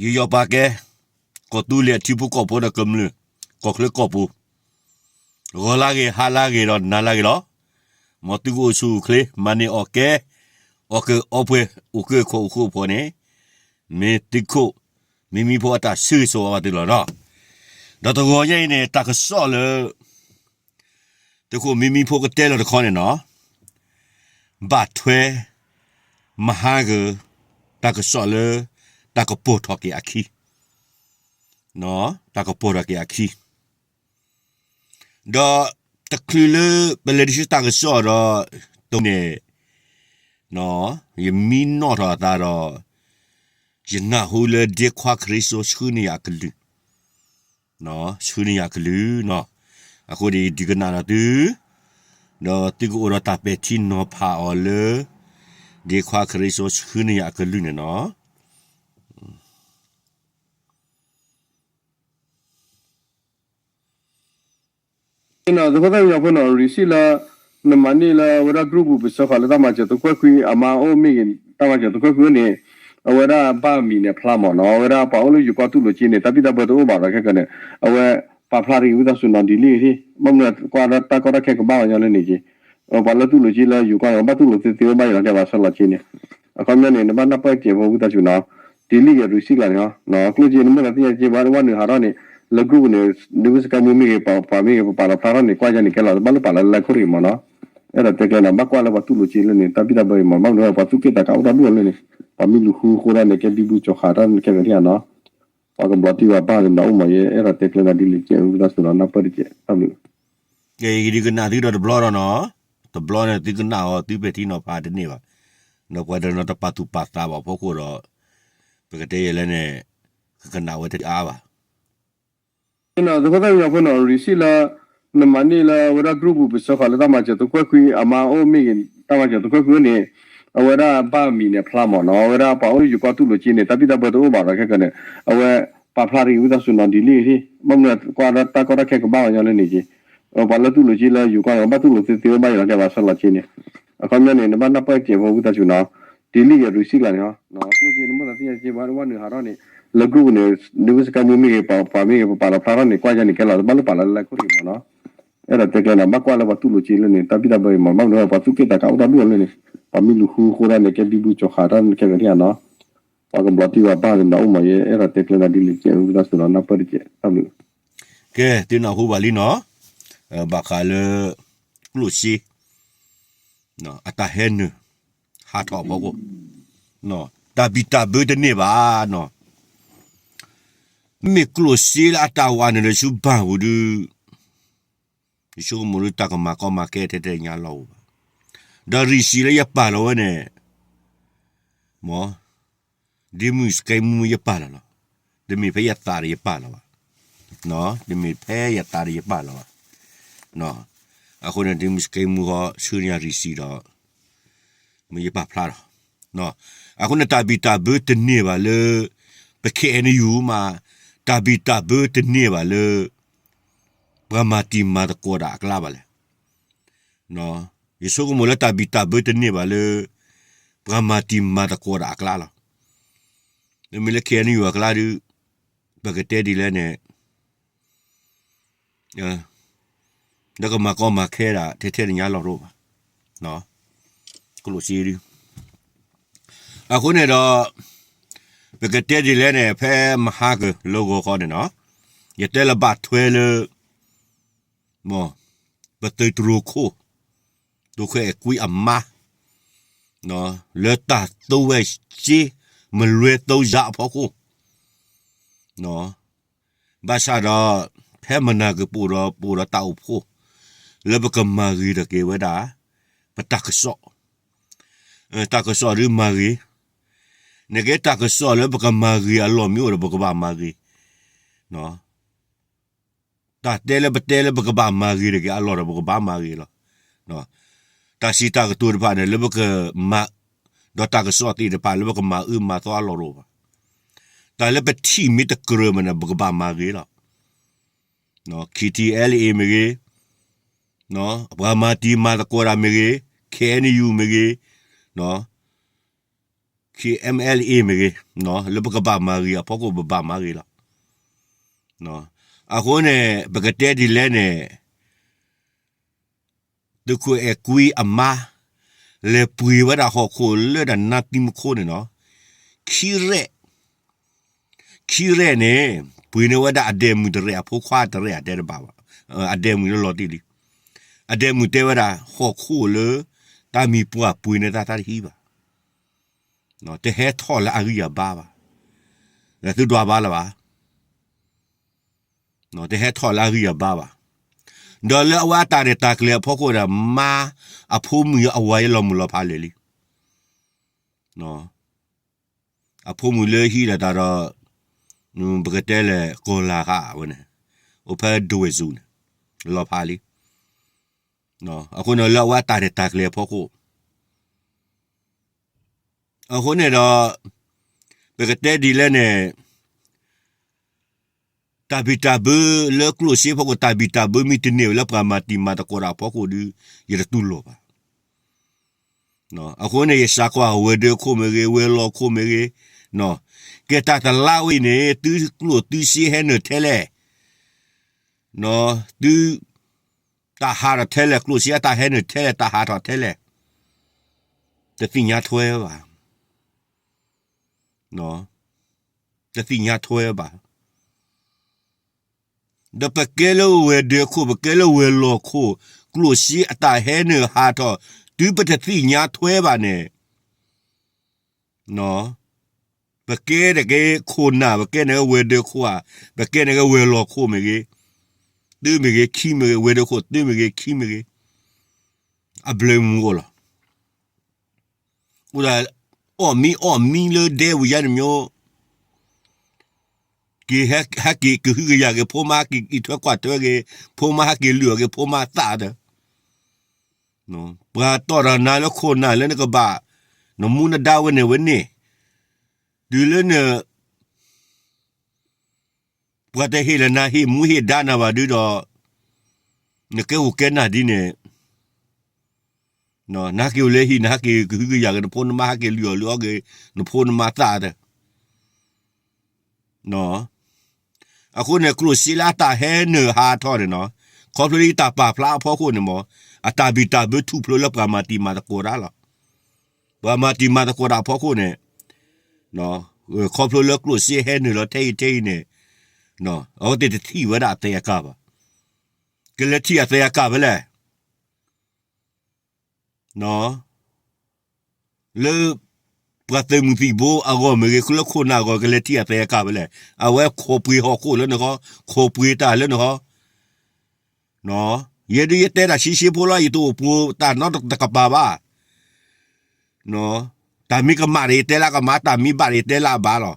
ယယီၤပာ်ကဲ ကီၢ်သူလ့ၤအထံဖိကီၢ်ဖိဒီးကမျၢၢ် ကီၢ်ချၢကီၢ်ပူၤ ဂီၤလၢဂ့ၤ ဟါလၢဂ့ၤဒီးနၤလၢဂ့ၤလီၤ. မ်သုကအိၣ်ဆူၣ်အိၣ်ချ့ မၤန့ၢ်အီၣ်ကဲ အီၣ်ကၢအီပှဲၤ အိၣ်ကၢခိၣ်အိၣ်ဃူအိၣ်ဖိးန့ၣ် မ့ၢ်သုးခိၣ် မံမံဖိအတၢ်ဆၢဂ့ၤဆၢဝါဘၣ်သုလီၤနီၤ. ဒီးတဂီၤညါအံၤန့ၣ် တၢ်ကစီၣ်လၢ သုးခိၣ်မံမံဖိကတဲလီၤတခီန့ၣ်နီၤ ဘၣ်ထွဲ မဟါက တၢ်ကစီၣ်လၢ တၢ်ကပိာ်ထီၣ်က့ၤအခံ တၢ်ကပိာ်ထီၣ်က့ၤအခံ ဒီးတချုးလၢပလဲၤတဆူတၢ်ကစီၣ်ဒီး တန့ၣ် ယမံနီၣ်ထီၣ်အသးဒီး ယနၢ်ဟူလၢဒ့ခွါခရံာ်စိဆှၢန့ၢ်ယၤအကလုၢ် ဆှၢန့ၢ်ယၤအကလုၢ်နီၤ. အဃိန့ၣ် ယဒုးကနၣ်ဒီးသု ဒီးသုကအိၣ်ဒီးတၢ်ပဲာ်ထံနီၤဖးအီၤလၢ ဒ့ခွါခရံာ်စိဆှၢန့ၢ်ယၤအကလုၢ်န့ၣ်နီၤ. သကိးသၢမံၤညါဖိနီၤ receipt လၢ နမၤန့ၢ်လၢအဝဲဒၣ် group ပူၤ ပစၢဃာ်လၢတၢ်မၤစၢၤသုးခွဲခွံ အမါအိၣ်မ့ၢ်ဂ့ၤ တၢ်မၤစၢၤသုးခွဲခွံအိၣ်န့ၣ် အဝဲဒၣ်ဘၣ်မံၤန့ၣ်ဖျါမၢ်နီၤ အဝဲဒၣ်ပှၤအိၣ်လၢယိၤကီၢ်တူၢ်လိာ်က့န့ၣ် တၢ်ဘံၣ်တၢ်ဘၢတအိၣ်ဘၣ်ဒီးခဲကနံၣ် အဝဲပာ်ဖျါတဂ့ၤဝံသးစူၤနီၤ delete ဂ့ၤထံ ဘၣ်မနုၤကွၢ်တၢ်ကီတၢ်ခဲကဘၣ်လီၤညီလၢန့ၣ်က့ ပှၤလၢတူၢ်လိာ်က့လၢယိၤကီၢ်န့ၣ် ဘၣ်တူၢ်လိာ်သ့သ့အိၣ်ဘၣ်ယလီၤတဲဘၣ်ဆၢလီၤက့န့ၣ် အခီပညီန့ၣ် နဘၣ်နၢ်ပၢၢ်စဲးဖိဝံသးစူၤနီၤ delete ဂ့ၤ receipt လီၤန့ၣ် ကျိၣ်စ့နမိၢ်သးသ့ၣ်ညါက့ ဝဲနုာ်ဟးထီၣ်န့ၣ် လၢ group န့ၣ် ဒ်ဝဲစကဲမူမ့ၢ်ဂ့ၤ ပှၤမ့ၢ်ဂ့ၤ ပပာ်လီၤဖျါထီၣ်န့ၣ် ကွၢ်ယါန့ၣ်ကဲလီၤ တဘၣ်လိၣ်ပာ်လၢလၢခိၣ်တဂ့ၤမၢ်နီၤ အဲၣ်ဒိးတဲကျဲနီၤ ဘၣ်ကွၢ်လၢပှၤတူၢ်လိာ်က့လၢန့ၣ် တၢ်ဘံၣ်တၢ်ဘၢအံၤမၢ် ဘၣ်မနုၤပှၤသူၣ်က့ၣ်သးကါအိၣ်တၢ်ဒူၣ်လၢန့ၣ် ပှၤမ့ၢ်လူၤဃုဃိဒၣ်န့ၣ် ကဲဘံဘူကၠီၤဃာ်တၢ်န့ၣ်ခဲကနံၣ်နီၤ ပှၤကဘျီတံၢ်ဘၣ်ဘၣ်ဒီးအိၣ်မၢ်ယဲ အဲၣ်ဒိးတဲကျဲနီၤ delete ကဲဝံသးစူၤနီၤ နၢ်ပၢၢ်တကဲးတၢ်ဘျုး ကဲယကဒုးကနၣ်သုဒီးတဘျီဒီးနီၤ တဘျီန့ၣ်သုကနၣ်အီၤသုပဲာ်ထံနီၤဖးတန့ၢ်ဘၣ် ဒီးပှၤတနီၤတပာ်သူၣ်ပာ်သးဘၣ်ဖီခိၣ်ဒီး ပကတဲယဲလဲၣ်န့ၣ် ကကနၣ်ဝဲတအါဘၣ် သကိးသၢမံၤညါဖိနီၤ receipt လၢ နမၤန့ၢ်လၢအဝဲဒၣ် group ပူၤ ပစၢဃာ်လၢတၢ်မၤစၢၤသုးခွဲခွံ အမါအိၣ်မ့ၢ်ဂ့ၤ တၢ်မၤစၢၤသုးခွဲခွံအိၣ်န့ၣ် အဝဲဒၣ်ဘၣ်မံၤန့ၣ်ဖျါမၢ်နီၤ အဝဲဒၣ်ပှၤအိၣ်လၢယိၤကီၢ်တူၢ်လိာ်က့န့ၣ် တၢ်ဘံၣ်တၢ်ဘၢတအိၣ်ဘၣ်ဒီးခဲကနံၣ် အဝဲပာ်ဖျါတဂ့ၤဝံသးစူၤနီၤ delete ဂ့ၤထံ ဘၣ်မနုၤကွၢ်တၢ်ကီတၢ်ခဲကဘၣ်လီၤညီလၢန့ၣ်က့ ပှၤလၢတူၢ်လိာ်က့လၢယိၤကီၢ်န့ၣ် ဘၣ်တူၢ်လိာ်သ့သ့အိၣ်ဘၣ်ယလီၤတဲဘၣ်ဆၢလီၤက့န့ၣ် အခီပညီန့ၣ် နဘၣ်နၢ်ပၢၢ်စဲးဖိဝံသးစူၤနီၤ delete ဂ့ၤ receipt လီၤန့ၣ် ကျိၣ်စ့နမိၢ်သးသ့ၣ်ညါက့ ဝဲနုာ်ဟးထီၣ်န့ၣ် လၢ group န့ၣ် ဒ်ဝဲစကဲမူမ့ၢ်ဂ့ၤ ပှၤမ့ၢ်ဂ့ၤ ပပာ်လီၤဖျါထီၣ်န့ၣ် ကွၢ်ယါန့ၣ်ကဲလီၤ တဘၣ်လိၣ်ပာ်လၢလၢခိၣ်တဂ့ၤမၢ်နီၤ အဲၣ်ဒိးတဲကျဲနီၤ ဘၣ်ကွၢ်လၢပှၤတူၢ်လိာ်က့လၢန့ၣ် တၢ်ဘံၣ်တၢ်ဘၢအံၤမၢ် ဘၣ်မနုၤပှၤသူၣ်က့ၣ်သးကါအိၣ်တၢ်ဒူၣ်လၢန့ၣ် ပှၤမ့ၢ်လူၤဃုဃိဒၣ်န့ၣ် ကဲဘံဘူကၠီၤဃာ်တၢ်န့ၣ်ခဲကနံၣ်နီၤ ပှၤကဘျီတံၢ်ဘၣ်ဘၣ်ဒီးအိၣ်မၢ်ယဲ အဲၣ်ဒိးတဲကျဲနီၤ delete ကဲဝံသးစူၤနီၤ နၢ်ပၢၢ်တကဲးတၢ်ဘျုး ကဲ သုနၢ်ဟူဘၣ်လံနီၤ ဘၣ်ဃးလၢ ကျိၣ်စ့ အတၢ်ဟဲနုာ် ဟးထီၣ်အဖီခိၣ် တၢ်ဘံၣ်တၢ်ဘၢတန့ၢ်ဘၣ်နီၤ မ့ၢ်ကျိၣ်စ့လၢအတၢ်ဝးနုာ်လၢဆူဘၣ်ပူၤဒုး ယဆိကမိၣ်လၢတၢ်ကမၤကီမၤခဲထဲထဲညါလီၢ်အိၣ်ဘၣ် ဒီးရံၣ်စံၣ်လၢယပာ်လီၤဝဲန့ၣ် မ် ဒ့မုၣ်စကဲမူယပာ်လီၤလီၤ တမ့ၢ်ဖဲယသးဒီးယပာ်လီၤဘၣ် တမ့ၢ်ဖဲယသးဒီးယပာ်လီၤဘၣ် အဃိန့ၣ် ဒ့မုၣ်စကဲမူဃီ ဆှၢန့ၢ်ယၤရံၣ်စံၣ်ဒီး မ့ၢ်ယပာ်ဖျါလီၤ အဃိန့ၣ် တၢ်ဘံၣ်တၢ်ဘၢတန့ၢ်ဘၣ်လၢ ပ ခ့ၣ်အဲၣ်ယူၣ် မး တၢ်ဘံၣ်တၢ်ဘၢတန့ၢ်ဘၣ်လၢ ပှၤမၤတံၤမၤသကိးတၢ်အကျါဘၣ်လဲၣ် ယဆိကမိၣ်လၢတၢ်ဘံၣ်တၢ်ဘၢတန့ၢ်ဘၣ်လၢ ပှၤမၤတံၤမၤသကိးတၢ်အကျါလီၤ. မ့မ့ၢ်လၢ ခ့ၣ်အဲၣ်ယူၣ် အကျါဒုး ပကတဲဒ်လဲၣ်န့ၣ် ဒီးကမၤကီမၤခဲဒၣ်ထဲထဲန့ၣ်ညါလီၢ်တအိၣ်ဘၣ်. ကျိၣ်စ့ဒုး အဃိန့ၣ်ဒီး ပကတဲဒ်လဲၣ်န့ၣ် ဖဲမဟါကလၢဂီၤခီန့ၣ်နီၤ ယတဲလၢဘၣ်ထွဲလၢ မ် ပသုးတြိၤခိၣ် သုးခိၣ်အဲၣ်ကွံအမါ လၢတၢ်သူဝဲစ့ မလွဲသုံးစားအဖီခိၣ် ဘၣ်ဆၣ်ဒီး ဖဲမနၤကပအိၣ်ဒီး ပအိၣ်ဒီးတၢ်အိၣ်ဖှိၣ် လၢပကမၤဂ့ၤထီၣ်က့ၤဝဲဒၣ် ပတၢ်ကစီၣ် တၢ်ကစီၣ်ဒုးမၤဂ့ၤ နကဲတၢ်ကစီၣ်လၢပကမၤဂ့ၤအလီၢ်မ့ၢ်အိၣ်ဒီး ပကဘၣ်မၤဂ့ၤ တၢ်တဲလၢပတဲလၢပကဘၣ်မၤဂ့ၤတက့ၢ်အလီၢ်ဒီး ပကဘၣ်မၤဂ့ၤလီၤ. တၢ်စံးတၢ်ကတိၤတဖၣ်န့ၣ် လၢပကမၤ ဒီးတၢ်ကစီၣ်သ့ၣ်တဖၣ်လၢပကမၤအၢမၤသီအလီၢ်တအိၣ်ဘၣ်. တၢ်လၢပထံၣ်မ့ၢ်တကြၢးမးန့ၣ် ပကဘၣ်မၤဂ့ၤလီၤ. ခ့ၣ်ထံၣ်အဲလ်အ့မ့ၢ်ဂ့ၤ, ပှၤမၤတံၤမၤသကိးတၢ်မ့ၢ်ဂ့ၤ, ခ့ၣ်အဲၣ်ယူၣ်မ့ၢ်ဂ့ၤ, ခ့ၣ် KNLA မ့ၢ်ဂ့ၤ, လၢပကဘၣ်မၤဂ့ၤအဖီခိၣ် ပဘၣ်မၤဂ့ၤလီၤ. အဃိန့ၣ် ပကတဲဒ်လဲၣ်န့ၣ် သုးခိၣ်အဲၣ်ကွံအမါ လဲၤပှ့ၤဝဲဒၣ်ဟီၣ်ခိၣ်လၢဒၣ်နါသံမူခိၣ်န့ၣ်နီၤ, ခံရဲၣ်, ခံရဲၣ်န့ၣ် ပှ့ၤန့ၢ်ဝဲဒၣ်အဒဲးမုၣ်တရဲၣ် အဖိခွါတရဲၣ် အတဲတဘၣ်ဘၣ်, အဒဲးမုၣ်လၢလီၤတံၢ်လံ, အဒဲးမုၣ်တဲဝဲဒၣ် ဟီၣ်ခိၣ်လၢ တၢ်မံၤပှၢ်ပှ့ၤန့ၢ်တၢ်တဟံးဘၣ်, တဟဲထီၣ်လၢအဂံၢ်အဘါဘၣ်, သုဒွးဘၣ်လၢၤဘၣ် တဟဲထီၣ်လၢအဂံၢ်အဘါဘၣ်. ဒီးလၢအဝဲအတၢ်ရဲၣ်တၢ်ကျဲၤအဖီခိၣ်ဒီး မါအဖိမုၣ်အဝၤအံၤလီၤမုၢ်လီၤဖးလဲၣ်လံ. အဖိမုၣ်လၢဟံးလီၤတၢ်ဒီး ပကတဲလဲၣ် ကီၤလၤဃာ်ဝဲန့ၣ်, အိၣ်ဖဲဒဝဲၢ်စူၤန့ၣ် လီၤဖးလံ. အဃိန့ၣ်လၢအဝဲအတၢ်ရဲၣ်တၢ်ကျဲၤအဖီခိၣ် အဃိန့ၣ်ဒီး ပကတဲဒ်လဲၣ်န့ၣ် တၢ်ဘံၣ်တၢ်ဘၢလၢကျိၣ်စ့ဖီခိၣ် တၢ်ဘံၣ်တၢ်ဘၢမ့ၢ်တန့ၢ်ဝဲလၢပှၤမၤတံၤမၤသကိးတၢ်အဖီခိၣ်ဒီး ယတတူၢ်လိာ်ဘၣ်. အဃိန့ၣ် ယစးကွၢ်ဝဲၤဒၢးခိၣ်မ့ၢ်ဂ့ၤ ဝဲၤလီၢ်ခိၣ်မ့ၢ်ဂ့ၤ, ကဲတၢ်တလါဝဲအံၤန့ၣ် သုကျိၣ်သုစ့ဟဲနုာ်ထဲလဲၣ်, သု တၢ်ဟးထီၣ်ထဲလဲၣ် ကျိၣ်စ့အတၢ်ဟဲနုာ်ထဲလဲၣ် တၢ်ဟးထီၣ်ထဲလဲၣ်, တသ့ၣ်ညါထွဲဘၣ်, တသ့ၣ်ညါထွဲဘၣ်. ဒီးပကဲလၢဝဲၤဒၢးခိၣ် ပကဲလၢဝဲၤလီၢ်ခိၣ် ကျိၣ်စ့အတၢ်ဟဲနုာ်ဟးထီၣ် တုၤပတသ့ၣ်ညါထွဲဘၣ်န့ၣ် ပကဲတက့ၢ်ခိၣ်နၢ် ပကဲန့ၣ်ဝဲၤဒၢးခိၣ်ဧါ, ပကဲန့ၣ်က့ဝဲၤလီၢ်ခိၣ်မ့ၢ်ဂ့ၤ, သုမ့ၢ်ဂ့ၤ ခံမ့ၢ်ဂ့ၤ, ဝဲၤဒၢးခိၣ်သုမ့ၢ်ဂ့ၤ ခံမ့ၢ်ဂ့ၤ, အဘျုးမူအိၣ်လီၤ. အိၣ်ဒၣ် အီၣ်မံအီၣ်မံလၢဒဲဝံၤယါန့ၣ်မ့ၢ် က့ၤဟဲက့ၤကဟုကယာ်က့ၤ ဖိမါဟဲက့ၤအံးထွဲကွၢ်ထွဲက့ၤ ဖိမါဟဲက့ၤလုၢ်အီၣ်က့ၤ ဖိမါသးဒီး ပှၤတီၢ်တၢ်နၤလၢခိၣ်နၢ်လၢနကဘၣ် နမူနဒါဝဲန့ၣ်ဝဲန့ၣ် တုၤလၢန ပှၤတဟ့ၣ်လၢနၤဟ့ၣ်မူဟ့ၣ်ဒါနၤဘၣ်ဒုဒီး နကဲခိၣ်ကဲနၢ်ဒ်န့ၣ် နဟဲက့ၤအိၣ်လၢဟံၣ် နဟဲက့ၤကဟုကယာ်က့ၤ နဖိနမါဟဲက့ၤလုၢ်အီၣ်လုၢ်အီၣ် နဖိနမါသးဒီး အဃိန့ၣ် ကျိၣ်စ့လၢအတၢ်ဟဲနုာ်ဟးထီၣ်န့ၣ်နီၤ, ခီဖျိလၢယတၢ်ပာ်ဖျါအဖီခိၣ်န့ၣ်မ့ၢ် အတၢ်ဘံၣ်တၢ်ဘၢထူၣ်ဖျိလၢပှၤမၤတံၤမၤသကိးတၢ်လီၤ. ပှၤမၤတံၤမၤသကိးတၢ်အဖီခိၣ်န့ၣ် ခီဖျိလၢကျိၣ်စ့ဟဲနုာ်လီၤထဲအံၤထဲအံၤန့ၣ် အဝဲသ့ၣ်တထံၣ်ဝဲဒၣ်အသဲအကၢ်ဘၣ်. ကလဲၤထံၣ်အသဲအကၢ်ဖဲလဲၣ် လၢ ပှၤသုးမုၢ်သံၣ်ဘိအဂီၢ်မ့ၢ်ဂ့ၤ လၢခိၣ်နၢ်အဂီၢ် ကလဲၤထံၣ်အသဲအကၢ်ဖဲလဲၣ်. အဝဲခိးပှ့ၤဟီၣ်ခိၣ်လၢနဂီၢ်, ခိးပှ့ၤတၢ်လၢနဂီၢ်. ယဲဒုးယတဲတၢ်ဆံးဆံးဖိလီၤ ယတအိၣ်ပှိၤတၢ်နီတကပၤဘၣ်. တၢ်မ့ၢ်ကမၣ်ဒီးယတဲလၢကမၣ်, တၢ်မ့ၢ်ဘၣ်ဒီးယတဲလၢအဘၣ်လီၤ.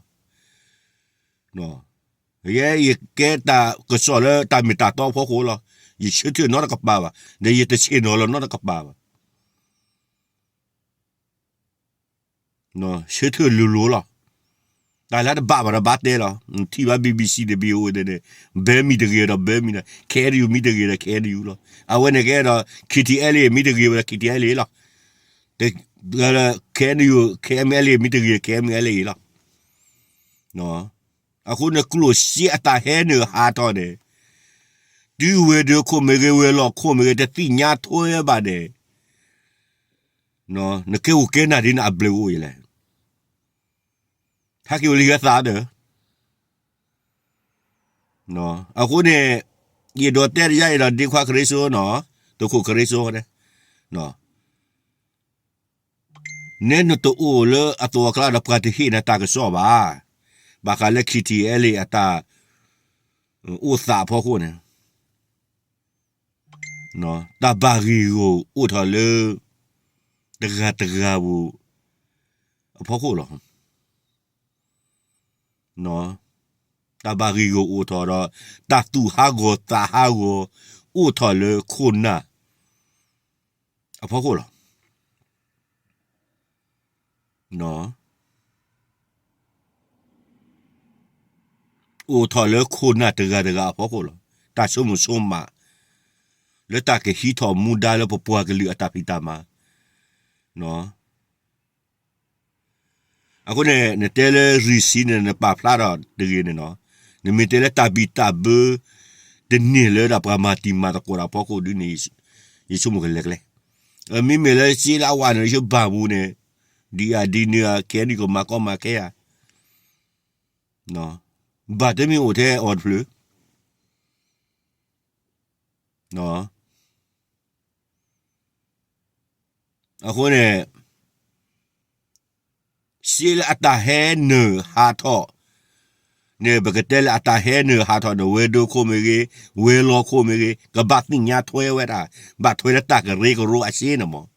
ယဲယကဲတၢ်ကစီၣ်လၢတၢ်မ့ၢ်တၢ်တီအဖီခိၣ်လီၤ. ယဆၢထၢၣ်နီတကပၤဘၣ်, ဒီးယတဆ့ၣ်နီၤလီၤနီတကပၤဘၣ်. ဆၢထၢၣ်လိၤလိၤလီၤ. တၢ်လၢတဘၣ်ဘၣ်ဒီးဘၣ်တဲလီၤ. ထံၣ်ဘၣ် BBC ဒီး VOA န့ၣ် ဘၢမံၤတဂ့ၤဒီးဘၢမံၤလီၤ, KNU မံၤတဂ့ၤဒီး KNU လီၤ. အဝဲန့ၣ်ကဲဒီး KTLA မံၤတဂ့ၤဝဲဒီး KTLA လီၤ. KNU KNLA မံၤတဂ့ၤ KNLA လီၤ. အဃိန့ၣ် ကျိၣ်စ့အတၢ်ဟဲနုာ်ဟးထီၣ်န့ၣ် တုၤဝဲၤဒၢးခိၣ်မ့ၢ်ဂ့ၤ ဝဲၤလီၢ်ခိၣ်မ့ၢ်ဂ့ၤ တသ့ၣ်ညါထွဲဘၣ်န့ၣ် နကဲအိၣ်ကဲနၢ်ဒ်န့ၣ် အဘျုးအိၣ်ယလဲၣ်. ဟဲက့ၤအိၣ်လၢဟံၣ်အသးဒီး အဃိန့ၣ် ယဒိးတဲတယါအံၤဒီး ဒ့ခွါခရံစိနီၤ, သုးခိၣ်ခရံစိန့ၣ် နဲနတအိၣ်လၢအသိးအကျါဒီး ပှၤတဟ့ၣ်နၤတၢ်ကစီၣ်ဘၣ်. ဘၣ်ဃးလၢ KTLA အတၢ်အိၣ်သးအဖီခိၣ်န့ၣ် တၢ်ဘၣ်ဂံၢ်ဂီၢ်အိၣ်ထီၣ်လၢ တဂၤတဂၤပူၤ အဖီခိၣ်လီၤ. တၢ်ဘၣ်ဂံၢ်ဂီၢ်အိၣ်ထီၣ်ဒီး တၢ်သူၣ်ဟးဂီၤသးဟးဂီၤ အိၣ်ထီၣ်လၢခိၣ်နၢ် အဖီခိၣ်လီၤ. အိၣ်ထီၣ်လၢခိၣ်နၢ်တဂၤတဂၤအဖီခိၣ်လီၤ. တၢ်ဆိကမိၣ်ဆိကမး လၢတၢ်ကဟံးထီၣ်မူဒါလၢပပှၤကလုာ်အတၢ်ဖံးတၢ်မၤ အဃိန့ၣ် နတဲလၢရံၣ်ဆံန့ၣ် နပာ်ဖျါထီၣ်တဂ့ၤန့ၣ်နီၤ, နမ့ၢ်တဲလၢတၢ်ဘံၣ်တၢ်ဘၢ တန့ၢ်လၢဒၣ်ပှၤမၤတံၤမၤသကိးတၢ်အဖီခိၣ်ဒုန့ၣ် ယဆိကမိၣ်ကလဲၤကျဲ, မ့မ့ၢ်လၢစ့လၢအဝဲန့ၣ် ယဘၣ်မူန့ၣ် ဒ်အဒ်န့ၣ် ကဲဒ်ကမၤကီမၤခဲဧါ, ဘၣ်တမ့ၢ်အိၣ်ထဲအီၤတဖျၢၣ် အဃိန့ၣ် စ့လၢအတၢ်ဟဲနုာ်ဟးထီၣ်န့ၣ် ပကတဲလၢအတၢ်ဟဲနုာ်ဟးထီၣ်န့ၣ် ဝဲၤဒၢးခိၣ်မ့ၢ်ဂ့ၤ, ဝဲၤလီၢ်ခိၣ်မ့ၢ်ဂ့ၤ, ကဘၣ်သ့ၣ်ညါထွဲဝဲဒၣ်, ဘၣ်ထွဲလၢတၢ်ကရၢကရိအစ့န့ၣ်မး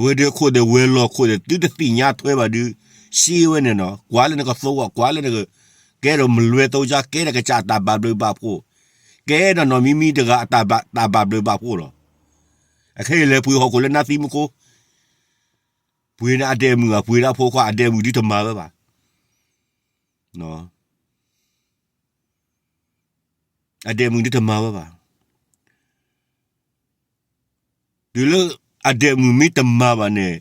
ဝဲၤဒၢးခိၣ်ဒီးဝဲၤလီၢ်ခိၣ်ဒီး သုတသ့ၣ်ညါထွဲဘၣ်ဒုး, စ့ဝဲန့ၣ်နီၤ, ကွၢ်လၢနကသိးအီၤ, ကွၢ်လၢနက, ကဲဒီးမလွဲသိကြား, ကဲဒီးကစၢ်အတၢ်ဘၣ်ဘျုးဘၣ်ဖှိၣ်, ကဲဒီးနီၢ်မံမံတဂၤအတၢ်ဘၣ်, တၢ်ဘၣ်ဘျုးဘၣ်ဖှိၣ်လီၤ. အခဲအံၤလဲၤပှ့ၤဟီၣ်ခိၣ်လၢနါသံမူခိၣ်, ပှ့ၤန့ၣ်အဒဲးမုၣ်ဧါ, ပှ့ၤဒၣ်ဖိခွါအဒဲးမုၣ်ဒုးတမၤဝဲဘၣ်. အဒဲးမုၣ်ဒုးတမၤဝဲဘၣ်. တုၤလၢအဒဲးမုၣ်မ့ၢ်တမၤဘၣ်န့ၣ်,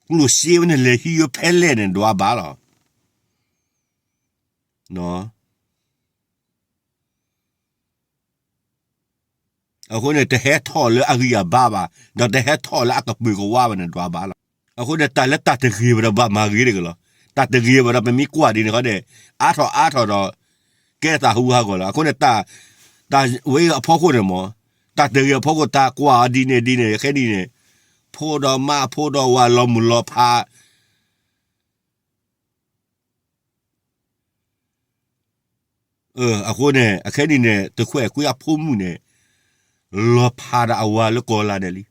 ကျိၣ်စ့ဝဲန့ၣ်လဲၤဟံးဝဲဖဲလဲၣ်န့ၣ် ဒွးဘၣ်လီၤ. အဃိန့ၣ် တဟဲထီၣ်လၢအဂံၢ်အဘါဘၣ်, ဒီးတဟဲထီၣ်လၢအကပၢၤကဝါဘၣ်န့ၣ် ဒွးဘၣ်လီၤ. အဃိန့ၣ် တၢ်လၢတၢ်တဂ့ၤဘၣ်ဒီးဘၣ်မၤဂ့ၤတဂ့ၤလီၤ. တၢ်တဂ့ၤဘၣ်ဒီးပမ့ၢ်ကွၢ်ဒ်န့ၣ်ဃီဒီး အါထီၣ်အါထီၣ်ဒီး ကဲတၢ်ဟူးဟးဂီၤလီၤ. အဃိန့ၣ် တၢ်, တၢ်ဝဲအဖီခိၣ်န့ၣ်မး, တၢ်တဂ့ၤအဖီခိၣ် တၢ်ကွၢ်အီၤဒ်န့ၣ်ဒ်န့ၣ် ခဲနံၣ်န့ၣ် ဖိဒီးမါဖိဒီးဝၤလီၤမုၢ်လီၤဖး အဃိန့ၣ် အခဲနံၣ်န့ၣ် သုးခွဲးကွံအဖိမုၣ်န့ၣ် လီၤဖးဒီးအဝၤလၢကီၤလၤန့ၣ်လံ.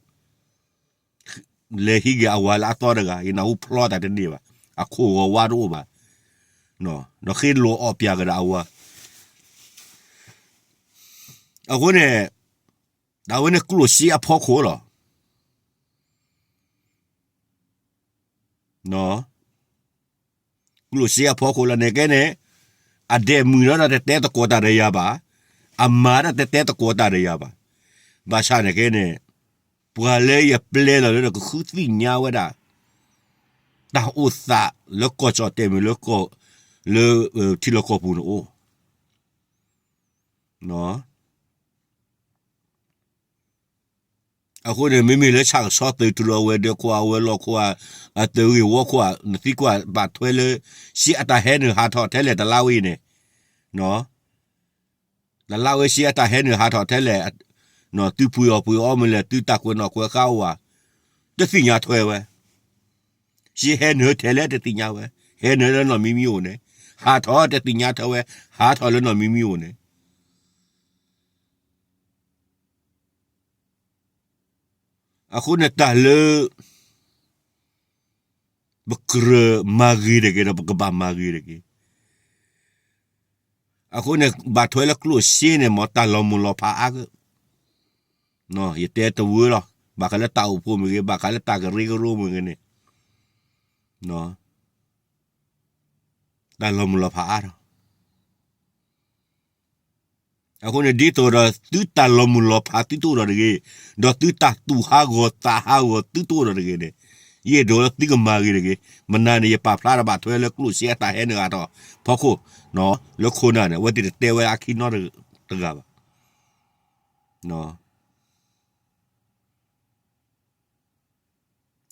လဲၤဟံးက့ၤအဝၤလၢအသီတဂၤ, ယနၢ်ဟူဖျီတၢ်တန့ၢ်ဘၣ်, အခိၣ်ဂီၤဝါတအိၣ်ဘၣ်, ဒီးဃ့လိာ်အီၣ်ပၠးကဒီးအဝၤ. အဃိန့ၣ် တၢ်ဝဲန့ၣ်ကျိၣ်စ့အဖီခိၣ်လီၤ. ကျိၣ်စ့အဖီခိၣ်လီၤန့ၣ်ကဲန့ၣ်, အဒဲးမုၣ်ဒီးတတဲသကိးတၢ်ဒီးယၤဘၣ်, အမါဒီးတတဲသကိးတၢ်ဒီးယၤဘၣ်. ဘၣ်ဆၣ်န့ၣ်ကဲန့ၣ်, ပှၤလၢယပျဲလီၤလၢကဃုသ့ၣ်ညါဝဲဒၣ် တၢ်အိၣ်သးလၢကီၢ်ကၠီၣ်တဲာ်မ့ၢ်လၢ လၢထံလီၢ်ကီၢ်ပူၤန့ၣ်အိၣ် အဃိန့ၣ် မ့မ့ၢ်လၢဆၣ်ကဆီသုးတြီၤ ဝဲၤဒၢးခိၣ်ဧါ ဝဲၤလီၢ်ခိၣ်ဧါ အသုးဂ့ၢ်ဝီခိၣ်ဧါ နသံကွၢ်ဘၣ်ထွဲလၢ စ့အတၢ်ဟဲနုာ်ဟးထီၣ်ထဲလဲၣ် တလါဝဲအံၤန့ၣ်, တလါဝဲစ့အတၢ်ဟဲနုာ်ဟးထီၣ်ထဲလဲၣ်, သုပှ့ၤအီၣ်ပှ့ၤအီမ့ၢ်လဲၣ် သုတၢ်ကွဲးနီၣ်ကွဲးဃါအိၣ်ဧါ, တသ့ၣ်ညါထွဲဝဲ. စ့ဟဲနုာ်ထဲလဲၣ်တသ့ၣ်ညါဝဲ, ဟဲနုာ်လၢနီၢ်မံမံအိၣ်န့ၣ်, ဟးထီၣ်တသ့ၣ်ညါထွဲဝဲ, ဟးထီၣ်လၢနီၢ်မံမံအိၣ်န့ၣ် အဃိန့ၣ်တၢ်လၢ ပကြၢးမၤဂ့ၤတဂ့ၤဒီး ပကဘၣ်မၤဂ့ၤတဂ့ၤ. အဃိန့ၣ် ဘၣ်ထွဲလၢကျိၣ်စ့န့ၣ် မ်တၢ်လီၤမုၢ်လီၤဖးအါကၢ, ယတဲတဝၢလီၤ, ဘၣ်ဃးလၢတၢ်အိၣ်ဖှိၣ်မ့ၢ်ဂ့ၤ, ဘၣ်ဃးလၢတၢ်ကရၢကရိမ့ၢ်ဂ့ၤန့ၣ်, တၢ်လီၤမုၢ်လီၤဖးအါထီၣ် အဃိန့ၣ် ဒ်သိးဒီး သုတၢ်လီၤမုၢ်လီၤဖးသုတအိၣ်ဒီးတဂ့ၤ, ဒီးသုတၢ်သူၣ်ဟးဂီၤသးဟးဂီၤသုတအိၣ်ဒီးတဂ့ၤန့ၣ်, ယအဲၣ်ဒိးလၢသုကမၤဂ့ၤတဂ့ၤ. မနၤန့ၣ် ယပာ်ဖျါဒီးဘၣ်ထွဲလၢကျိၣ်စ့အတၢ်ဟဲနုာ်ဟးထီၣ်ဖီခိၣ်, လၢခိၣ်နၢ်န့ၣ် အဝဲသ့ၣ်တတဲဝဲအခံနီတဂၤဘၣ်.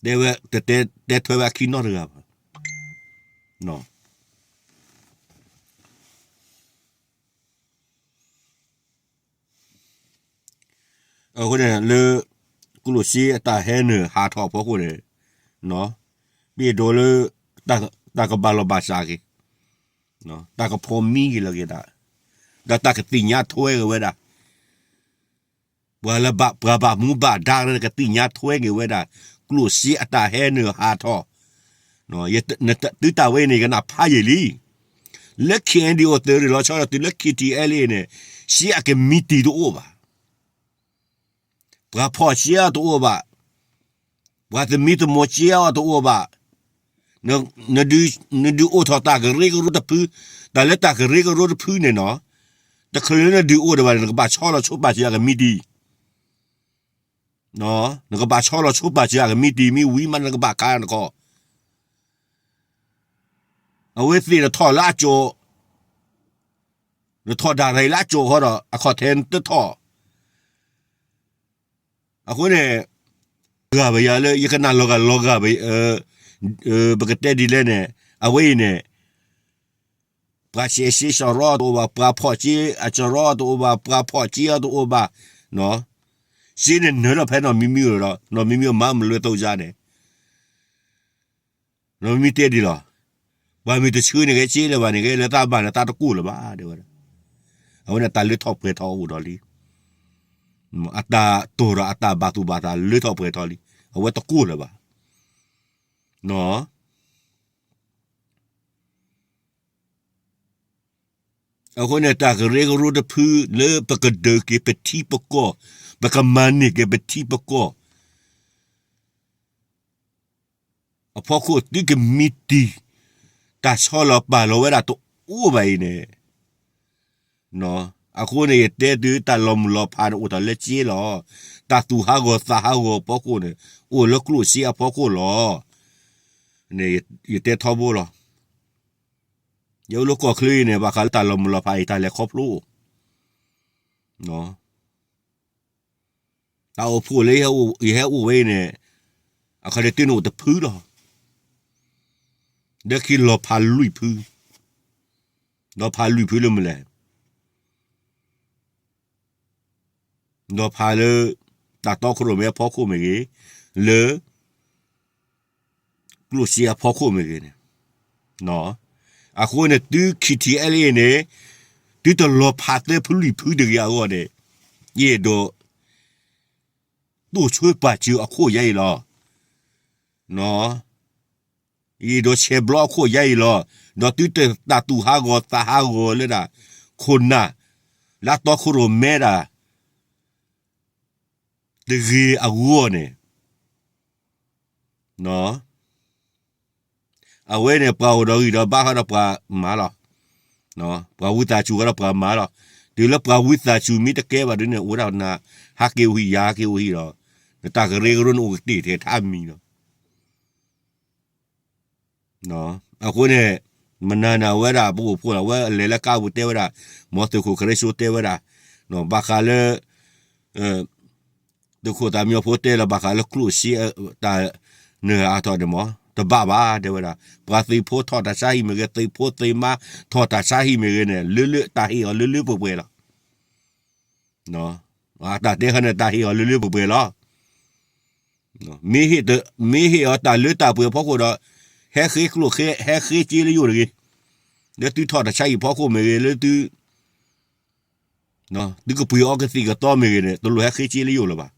တဲဝဲ တတဲ တဲထွဲဝဲအခံနီတဂၤဘၣ်. အဃိန့ၣ် လၢကျိၣ်စ့အတၢ်ဟဲနုာ်ဟးထီၣ်အဖီခိၣ်န့ၣ်, ပအဲၣ်ဒိးလၢ တၢ်ကဘၣ်လီၤဘၣ်စးက့ၤ, တၢ်ကဖိးမံက့ၤလီၤက့ၤဒၣ်, ဒီးတၢ်ကသ့ၣ်ညါထွဲက့ၤဝဲဒၣ် ပှၤလၢဘၣ် ပှၤဘၣ်မူဘၣ်ဒါကသ့ၣ်ညါထွဲက့ၤဝဲဒၣ် ကျိၣ်စ့အတၢ်ဟဲနုာ်ဟးထီၣ်, သုတၢ်ဝဲအံၤန့ၣ် ယကနၣ်ဖးယံာ်လံ. လၢ KNDO သုးရ့ၣ်လီၤဆီဒီးတုၤလၢ KTLA န့ၣ်, စ့အကမံတံၤတအိၣ်ဘၣ်. ပှၤဖီၣ်စ့အီၤတအိၣ်ဘၣ်. ပှၤသမံသမိးစ့အီၤတအိၣ်ဘၣ်. နဒုးအိၣ်ထီၣ်တၢ်ကရၢကရိတဖု, တၢ်လၢတၢ်ကရၢကရိတဖုန့ၣ်နီၤ, တချုးလၢနဒုးအိၣ်ဒီးဘၣ်န့ၣ် နကဘၣ်ဆီလီၤဆိပာ်စ့အကမံတံၤ နကဘၣ်ဆီလီၤဆိပာ်စၢၤအကမံးတံာ်မံးဝံၤမး နကဘၣ်ခးနခီၣ်, အဝဲသ့ၣ်နထီၣ်လၢအကၠိာ်, နထီၣ်ဒၣ်ရၤလၢအကၠိာ်ဃီဒီး အခီၣ်ထံးနတထီၣ်. အဃိန့ၣ် ဂၤဘၣ်ယၤလၢယကနၣ်လီၤဂာ်လီၤဂာ်ဘၣ်, ပကတဲဒ်လဲၣ်န့ၣ်, အဝဲအံၤန့ၣ် ပှၤစဲးစ့စရီတအိၣ်ဘၣ်, ပှၤဖီၣ်စ့အစရီတအိၣ်ဘၣ်, ပှၤဖီၣ်စ့အီၤတအိၣ်ဘၣ်, စ့န့ၣ်နၢၤထီၣ်ဖဲနီၢ်မံမံဒီး နီၢ်မံမံမၤမုၢ်လွဲၢ်သီစါန့ၣ် နီၢ်မံမံတဲဒ်လီၤ, ပှၤမ့ၢ်တဆှၢန့ၢ်က့ၤစ့လၢၤဘၣ်န့ၣ် ကဲလၢတၢ်ဘၣ်န့ၣ် တၢ်တကိၢ်လၢၤဘၣ် တဲဝဲဒၣ်. အဝဲန့ၣ်တၢ်လၢထီၣ်ပှဲၤထီၣ်အိၣ်ဒီးလံ, အတၢ်တိၢ်ဒီးအတၢ်ဘၣ်သူၣ်ဘၣ်သးလၢထီၣ်ပှဲၤထီၣ်လံ, အဝဲတကိၢ်လၢၤဘၣ်. အဃိန့ၣ် တၢ်ကရၢကရိတဖုလၢပကဒုးက့ၤပထံပကီၢ်, ပကမၤန့ၢ်က့ၤပထံပကီၢ် အဖီခိၣ်သုကမံးတံာ် တၢ်ဆီလီၤပာ်လီၤဝဲဒၣ်တအိၣ်ဘၣ်အံၤန့ၣ်, အဃိန့ၣ် ယတဲသုတၢ်လီၤမုၢ်လီၤဖးန့ၣ်အိၣ်ထီၣ်လၢစ့လီၤ. တၢ်သူၣ်ဟးဂီၤသးဟးဂီၤအဖီခိၣ်န့ၣ် အိၣ်လၢကျိၣ်စ့အဖီခိၣ်လီၤ. ယတဲထီဘိလီၤ. ယအိၣ်လၢကီၢ်ချၢအံၤန့ၣ် ဘၣ်ဃးလၢတၢ်လီၤမုၢ်လီၤဖးအံၤ တၢ်လဲၤခီဖျိအိၣ် တၢ်အိၣ်ဖှိၣ်လၢယဟဲအိၣ်ဝဲအံၤန့ၣ် အခီၣ်ထံးတ့ၢ်န့ၣ်အိၣ်တဖုလီၤ. ဒီးခံလီၤဖးလွံၢ်ဖု, လီၤဖးလွံၢ်ဖုလၢမနုၤလဲၣ်, လီၤဖးလၢ တၢ်တီခိၣ်ရိၣ်မဲအဖီခိၣ်မ့ၢ်ဂ့ၤ, လၢ ကျိၣ်စ့အဖီခိၣ်မ့ၢ်ဂ့ၤန့ၣ်, အဃိန့ၣ် သု ခံထံၣ်အဲလ့ၣ်န့ၣ် သုတလီၤဖးသၢဖုလွံၢ်ဖုတဂ့ၤအဂီၢ်န့ၣ်, ယအဲၣ်ဒိး တိၢ်ဆိပာ်စၢၤအခိၣ်ယါအံၤလီၤ. ယအဲၣ်ဒိးဆဲးဘျီအခိၣ်ယါအံၤလီၤ. ဒီးသုတၢ်သူၣ်ဟးဂီၤသးဟးဂီၤလၢဒၣ် ခိၣ်နၢ် လၢတီခိၣ်ရိၣ်မဲဒၣ် တဂ့ၤအဂီၢ်န့ၣ် အဝဲန့ၣ် ပှၤအိၣ်ဒီးဂံၢ်ဒီးဘါဃီဒီးပှၤမၤလီၤ. ပှၤဝံသးစူၤဃီဒီးပှၤမၤလီၤ. တုၤလၢပှၤဝံသးစူၤမ့ၢ်တကဲဘၣ်ဒ်န့ၣ် အိၣ်ဒၣ်နၤ ဟးက့ၤအိၣ်ဟံၣ်ယၤဟးက့ၤအိၣ်ဟံၣ်ဒီး နတၢ်ကရၢကရိန့ၣ်အိၣ်ကတ့ၢ်ထဲထါမံၤလီၤ. အဃိန့ၣ် မနၤန့ၣ် အဝဲဒၣ်ပအိၣ်ဖှိၣ်လီၤ အဝဲလဲၤလၢကါပူၤတဲဝဲဒၣ် မ်သုးခိၣ်ကရၢစိတဲဝဲဒၣ် ဘၣ်ဃးလၢ သုးခိၣ်သးမံဖိတဲလီၤ ဘၣ်ဃးလၢကျိၣ်စ့ တၢ်နၢၤအါထီၣ်န့ၣ်မ့ၢ် တဘၣ်ဘၣ်တဲဝဲဒၣ် ပှၤသုးဖိထီၣ်တၢ်ဆါဟံၣ်မ့ၢ်ဂ့ၤ သုးဖိသုးမါထီၣ်တၢ်ဆါဟံၣ်မ့ၢ်ဂ့ၤန့ၣ် လၢလၢတၢ်ဟ့ၣ်အီၤလၢလၢပှဲၤပှဲၤလီၤ. တၢ်တဲခီန့ၣ် တၢ်ဟ့ၣ်အီၤလၢလၢပှဲၤပှဲၤလီၤ. မ့ၢ်ဟ့ၣ်အီၤတၢ်လၢတၢ်ပှဲၤအဖီခိၣ်ဒီး ဟဲဃ့ကျိၣ် ဟဲဃ့စ့လၢယိာ်တဂ့ၤ. လၢသုထီၣ်တၢ်ဆါဟံၣ်ဖီခိၣ်မ့ၢ်ဂ့ၤ လၢသု သုကပှ့ၤအီကသံၣ်ကသီမ့ၢ်ဂ့ၤန့ၣ် တလိၣ်ဟဲဃ့စ့လၢယိာ်လၢၤဘၣ်.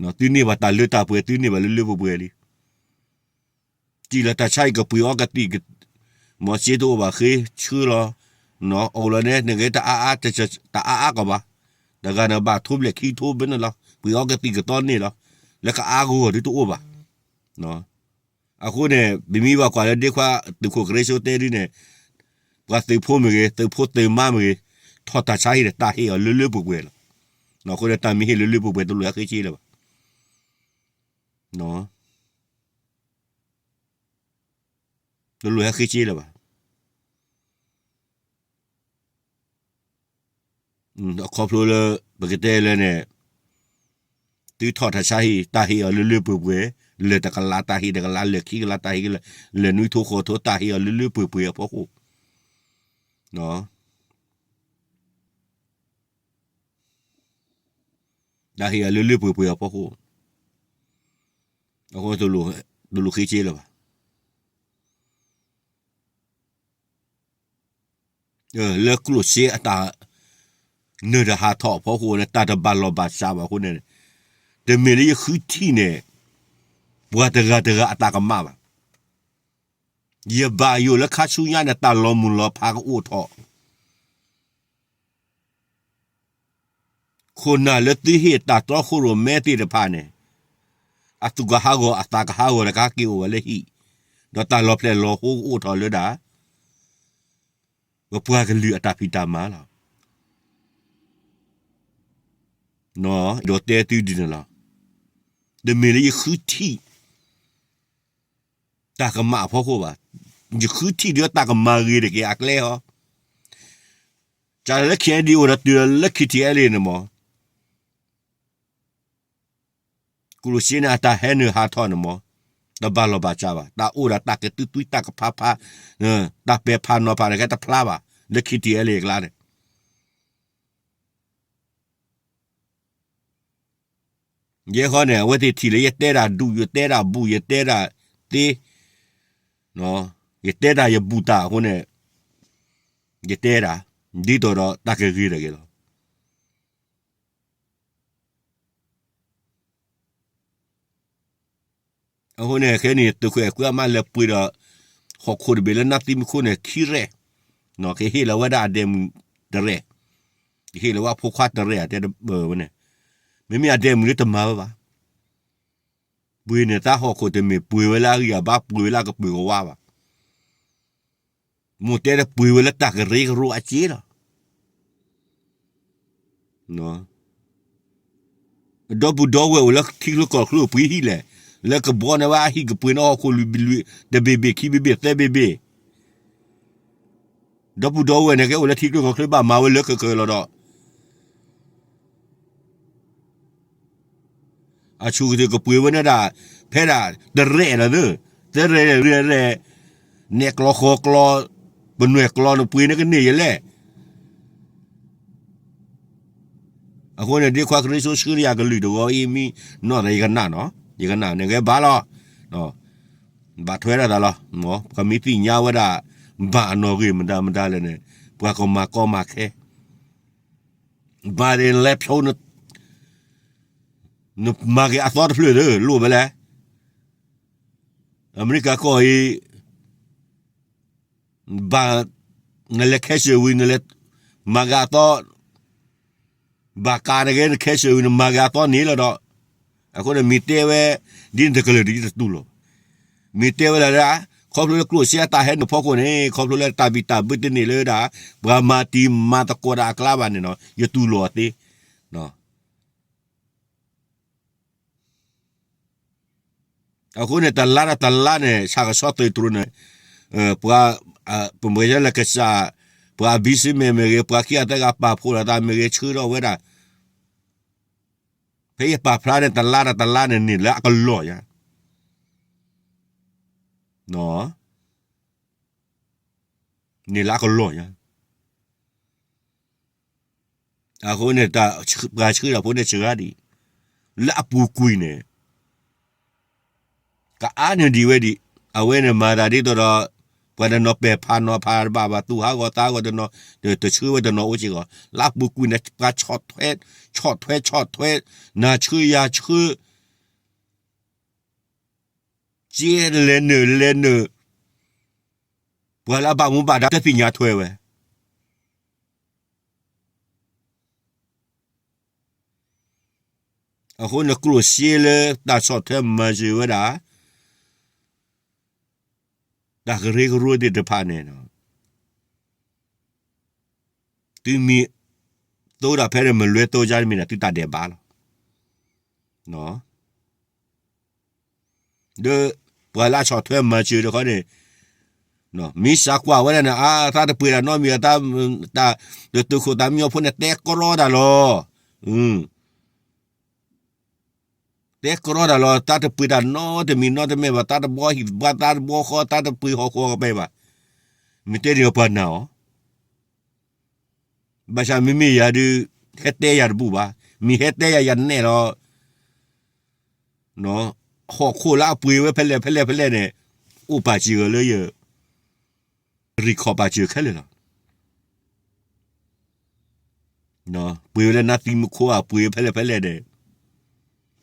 သုန့ၢ်ဘၣ်တၢ်လၢတၢ်ပှဲၤ သုန့ၢ်ဘၣ်လၢလၢပှဲၤပှဲၤလံ. စံးလၢတၢ်ဆါဟံၣ်ကပှ့ၤအီကသံၣ် မ့ၢ်စ့တအိၣ်ဘၣ်ဃ့ဆှၢလီၤ. အိၣ်လီၤန့ၣ် နဂ့ၤတအါအါ တအါအါကီးဘၣ်. တဂၤန့ၣ်ဘၣ်ထိဘျဲၣ်ခံထိဘၣ်န့ၣ်လီၤ. ပှ့ၤအီကသံၣ်ကသီန့ၣ်လီၤ. လၢကအါဂီၢ်ဒုတအိၣ်ဘၣ်. အဃိန့ၣ် ပမ့ၢ်ဘၣ်ကွၢ်လၢဒ့ခွါသုးခိၣ်ကရၢစိတဲဒ်န့ၣ် ပှၤသုးဖိမ့ၢ်ဂ့ၤ သုးဖိသုးမါမ့ၢ်ဂ့ၤ ထီၣ်တၢ်ဆါဟံၣ်န့ၣ် တၢ်ဟ့ၣ်အီၤလၢလၢပှဲၤပှဲၤလီၤ. အဃိန့ၣ် တၢ်မ့ၢ်ဟ့ၣ်လၢလၢပှဲၤပှဲၤ တလိၣ်ဟဲဃ့စ့လၢၤဘၣ်. တလိၣ်ဟဲဃ့စ့လၢၤဘၣ်. အခီဖျိလၢ ပကတဲလၢန့ၣ် သုထီၣ်တၢ်ဆါဟံၣ် တၢ်ဟ့ၣ်အီၤလၢလၢပှဲၤပှဲၤ လၢာ်တကလးတၢ်ဟ့ၣ်တကလး လၢာ်ခံကလးတၢ်ဟ့ၣ်ကလး လၢာ်နွံထိဃိးထိ တၢ်ဟ့ၣ်အီၤလၢလၢပှဲၤပှဲၤအဖီခိၣ် တၢ်ဟ့ၣ်အီၤလၢလၢပှဲၤပှဲၤအဖီခိၣ် အဃိ တလိၣ်ဃ့စ့လၢၤဘၣ်. လၢကျိၣ်စ့အတၢ်နၢၤတၢ်ဟးထီၣ်အဖီခိၣ်န့ၣ် တၢ်တဘၣ်လီၢ်ဘၣ်စးဘၣ်အဃိန့ၣ် တမ့ၢ်လၢယဃုထံၣ်န့ၣ် ပှၤတဂၤတဂၤအတၢ်ကမၣ်ဘၣ်. ယဘၣ်ယိၣ်လၢခါဆူညါန့ၣ် တၢ်လီၤမုၢ်လီၤဖးကအိၣ်ထီၣ် ခိၣ်နၢ်လၢသုဟ့ၣ်တၢ်တီခိၣ်ရိၣ်မဲသ့ၣ်တဖၣ်န့ၣ် အသူၣ်ကဟးဂီၤအသးကဟးဂီၤဒီးကဟဲက့ၤအိၣ်ဝဲလၢဟံၣ်, ဒီးတၢ်လီၤဖျဲၣ်လီၤဟိကအိၣ်ထီၣ်လၢဒၣ် ပပှၤကလုာ်အတၢ်ဖံးတၢ်မၤလီၤ. ဒီးတဲသုဒ်န့ၣ်လီၤ. တမ့ၢ်လၢယဃုထံၣ် တၢ်ကမၣ်အဖီခိၣ်ဘၣ်. ယဃုထံၣ်ဒီးတၢ်ကမၤဂ့ၤတက့ၢ်အကျဲဟီ. စးထီၣ်လၢ ခ့ၣ်အဲၣ်ယူၣ် အိၣ်ဒီးတုၤလၢ ခ့ၣ်ထံၣ်အဲလ်အ့ၣ် န့ၣ်မး, ကျိၣ်စ့န့ၣ်အတၢ်ဟဲနုာ်ဟးထီၣ်န့ၣ်မး, တဘၣ်လီၢ်ဘၣ်စးဘၣ်. တၢ်အိၣ်ဒီးတၢ်ကသုးသွံ တၢ်ကဖးဖး, တၢ်ပဲာ်ဖးနီၤဖးန့ၣ် ကဲတဖျါဘၣ် လၢ ခ့ၣ်ထံၣ်အဲလ်အ့ၣ် အကျါန့ၣ်. ယဲဃီန့ၣ် အဝဲသ့ၣ်ထံၣ်လၢယတဲတၢ်ဒူၣ် ယတဲတၢ်ဘူး ယတဲတၢ်သ့, ယတဲတၢ်ယဘူးတၢ်အဃိန့ၣ်, ယတဲတၢ် ဒ်သိးဒီးတၢ်ကဂ့ၤတဂ့ၤလီၤ. အဃိန့ၣ် ခဲန့ၣ် သုးခိၣ်အဲၣ်ခွံအမါလဲၤပှ့ၤဒီး ဟီၣ်ခိၣ်တဘ့ၣ်လၢနါသံမူခိၣ်န့ၣ် ခံရဲၣ်, ကဟ့ၣ်လီၤဝဲဒၣ်အဒဲမုၣ်တရဲၣ်, ကဟ့ၣ်လီၤဝဲအဖိခွါတရဲၣ် အတဲဝဲန့ၣ်, မ့မ့ၢ်အဒဲမုၣ်လၢတမၤဝဲဘၣ်. ပှ့ၤန့ၣ် တၢ်ဟီၣ်ခိၣ်တမ့ၢ်ပှ့ၤဝဲလၢအဂံၢ်အဘါ ပှ့ၤဝဲလၢအကပၢၤကဝါဘၣ်. မိၢ်တဲဒီးပှ့ၤဝဲလၢတၢ်ကရၢကရိအစ့လီၤ. ဒီပုၢ်ဒီဝဲၢ်အိၣ်လၢထံချၢကီၢ်ချၢ ပှ့ၤဟံၣ်လဲၣ်, လၢကဘီန့ၣ်ဝဲအဟံၣ်ကပှ့ၤန့ၣ် ဟီၣ်ခိၣ်လွံၢ်ဘ့ၣ်လွံၢ် တဘ့ၣ်ဘ့ၣ် ခံဘ့ၣ်ဘ့ၣ် သၢဘ့ၣ်ဘ့ၣ်, ဒီပုၢ်ဒီဝဲၢ်န့ၣ် ကဲအိၣ်လၢထံချၢကီၢ်ချၢ ဘၣ်မၤဝဲလၢကကၢၤလီၤဒီး အဆိကတၢၢ်ကပှ့ၤဝဲန့ၣ်ဒၣ် ဖဲဒၣ်တရဲၣ်လီၤသၢ, တရဲၣ်ရဲၣ်, နဲၣ်ကျီဃီကျီ, ပနွဲၣ်ကျီန့ၣ်ပှ့ၤန့ၣ်ကန့ၢ်ယလဲၣ်. အဃိန့ၣ် ဒ်ခွါခရံာ်စိဆှၢယၤကလုၢ်တဂီၤအံၤ မ့ၢ်နီၢ်သးယကနၣ်နီၤ, ယကနၣ်န့ၣ်ကဲဘၣ်လီၤ. ဘၣ်ထွဲဒၣ်သးလီၤ. ပှၤမ့ၢ်သ့ၣ်ညါဝဲဒၣ် ဘၣ်အနီၢ်ဂ့ၢ်မတၤမတၤလဲၣ်န့ၣ် ပှၤကမၤကီမၤခဲ ဘၣ်ဒ်လဲၤဖျိ နမၤက့ၤအသီတဖျၢၣ်သၢ လိၣ်ဝဲလဲၣ်. အမဲရကၤကီၢ်အံၤ ဘၣ် နလဲၤခဲစၢၣ်ဝံၤ နလဲၤမၤက့ၤအသီ, ဘၣ်ကးတဂ့ၤ နခဲစၢၣ်ဝံၤ နမၤက့ၤအသီန့ၣ်လီၤဒီး, အဃိန့ၣ်မ့ၢ်တဲဝဲ ဒ်နတကလုာ်ဒ်တတူၢ်လိာ်, မ့ၢ်တဲဝဲဒၣ် ခီဖျိလၢကျိၣ်စ့အတၢ်ဟဲနုာ်ဖီခိၣ်န့ၣ် ခီဖျိလၢတၢ်ဘံၣ်တၢ်ဘၢတန့ၢ်လၢဒၣ် ပှၤမၤတံၤမၤသကိးတၢ်အကျါဘၣ်န့ၣ်နီၤ ယတူၢ်လိာ်အီၤသ့ အဃိန့ၣ် တလါဒီးတလါန့ၣ် ဆၣ်ကဆီသုးတြိၤန့ၣ် ပှၤ ပမ့ၢ်လၢကစၢ် ပှၤအဘံစမဲမ့ၢ်ဂ့ၤ ပှၤခံဂၤသၢဂၤပာ်ဖှိၣ်လိာ်သးမ့ၢ်ဂ့ၤ ဆှၢထီၣ်ဝဲဒၣ် ဖဲယပာ်ဖျါန့ၣ် တလါဒီးတလါန့ၣ် န့ၢ်လၢအကလီၢ်ညါ န့ၢ်လၢအကလီၢ်ညါ. အဃိန့ၣ် ပှၤဆှၢတၢ်ဖိန့ၣ်စှၤဒံး လၢအပူၤကွံာ်န့ၣ် ကအါန့ၢ်ဒံးဝဲဒံး အဝဲန့ၣ်မၤသးဒ်သိးဒီး ပှၤတနီၤပဲာ်ဖးနီၤဖးတဘၣ်ဘၣ် သူၣ်ဟးဂီၤသးဟးဂီၤတနီၤ တဆှၢဝဲတနီၤအိၣ်စ့ၢ်ကီး လၢအပူၤကွံာ်န့ၣ် ပှၤဆီၣ်ထွဲ ဆီၣ်ထွဲ ဆီၣ်ထွဲ နၤဆှၢယၤဆှၢ ကဲလဲၤနုာ်လဲၤနုာ် ပှၤလၢအဘၣ်မူဘၣ်ဒါတသ့ၣ်ညါထွဲဝဲ အဃိန့ၣ်ကျိၣ်စ့လၢတၢ်ဆီၣ်ထွဲမၤစၢၤဝဲဒၣ် တၢ်ကရၢကရိသ့ၣ်တဖၣ်န့ၣ် သုမ့ၢ်သိဒၣ်ဖဲန့ၣ် မလွဲသိယါတမ့ၢ်ဒၣ် သုတၢ်ဒဲးဘးလီၤ. ဒီးပှၤလၢအဆီၣ်ထွဲမၤစၢၤတခီန့ၣ် မ့ၢ်စးကွၢ်ဝဲဒၣ်န့ၣ် အါ သးတပှ့ၤတၢ်နီတမံၤ တၢ် တသုးခိၣ်သးမံညီဖိန့ၣ် တဲကြီတၢ်လီၤ. တဲကြီတၢ်လီၤ သးတပှ့ၤတၢ်နီတမံၤနီတမံၤဘၣ် သးတဘှီဟံၣ်ဘှီ သးတဘှီဃီ သးတပှ့ၤဟီၣ်ခိၣ်ကပၤဘၣ်. မ့ၢ်တဲန့ၣ်ပှၤနာ်အီၤ ဘၣ်ဆၣ်မ့မ့ၢ်ယၤဒုး ဟဲတဲယၤတဘူၣ်ဘၣ်. မ့ၢ်ဟဲတဲယၤ ယနဲၣ်လီၤ ဟီၣ်ခိၣ်လၢအပှ့ၤဝဲဖဲလဲၣ်ဖဲလဲၣ်ဖဲလဲၣ်န့ၣ် အိၣ်ပာ်စၢၤဂီၤလၢယ record ပာ်စၢၤခဲလၢာ်လီၤ. ပှ့ၤဝဲလၢနါသံမူခိၣ် အပှ့ၤဖဲလဲၣ်ဖဲလဲၣ်န့ၣ်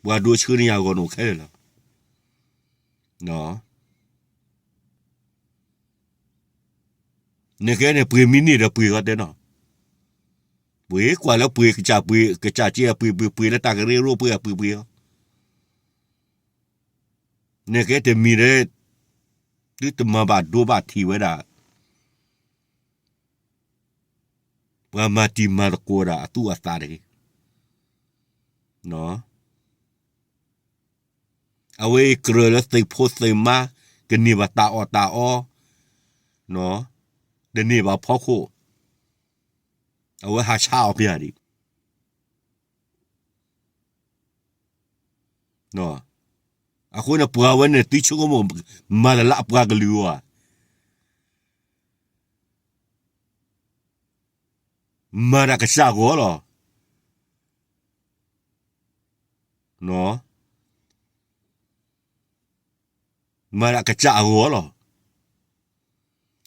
ပှၤဒိဆှၢန့ၢ်ယၤဂီၤန့ၣ်ခဲလၢာ်လီၤ. နကဲန့ၣ် ပှ့ၤမံန့ၢ်ဒီးပှ့ၤဂီၤတဲနီၤ ပှ့ၤကွၢ်လၢပှ့ၤကစၢ်ပှ့ၤ ကစၢ်ကဲပှ့ၤပှ့ၤပှ့ၤလၢတၢ်ကရၢကရိပှ့ၤအပှ့ၤပှ့ၤလီၤ. နကဲတမံၤဒီး သုတမၤဘၣ်ဒိဘၣ်ထံးဝဲဒၣ် ပှၤမၤတံၤမၤသကိးဒၣ်အသူၣ်အသးတဂ့ၤ. အဝဲအံၤကြၢးလၢသုးဖိသုးမါ ကန့ၢ်ဘၣ်တၢ်အီၣ်တၢ်အီ, တန့ၢ်ဘၣ်ဖီခိၣ်, အဝဲဟးဆါအီၤပျၢ်ဒံး. အဃိန့ၣ် ပှၤဝဲန့ၣ် သုဆိကမိၣ် မၤတၢ်လၢအပှၤကလုာ်အဂီၢ်ဧါ, မၤတၢ်ကစၢ်အဂီၢ်လီၤ. မၤတၢ်ကစၢ်အဂီၢ်လီၤ.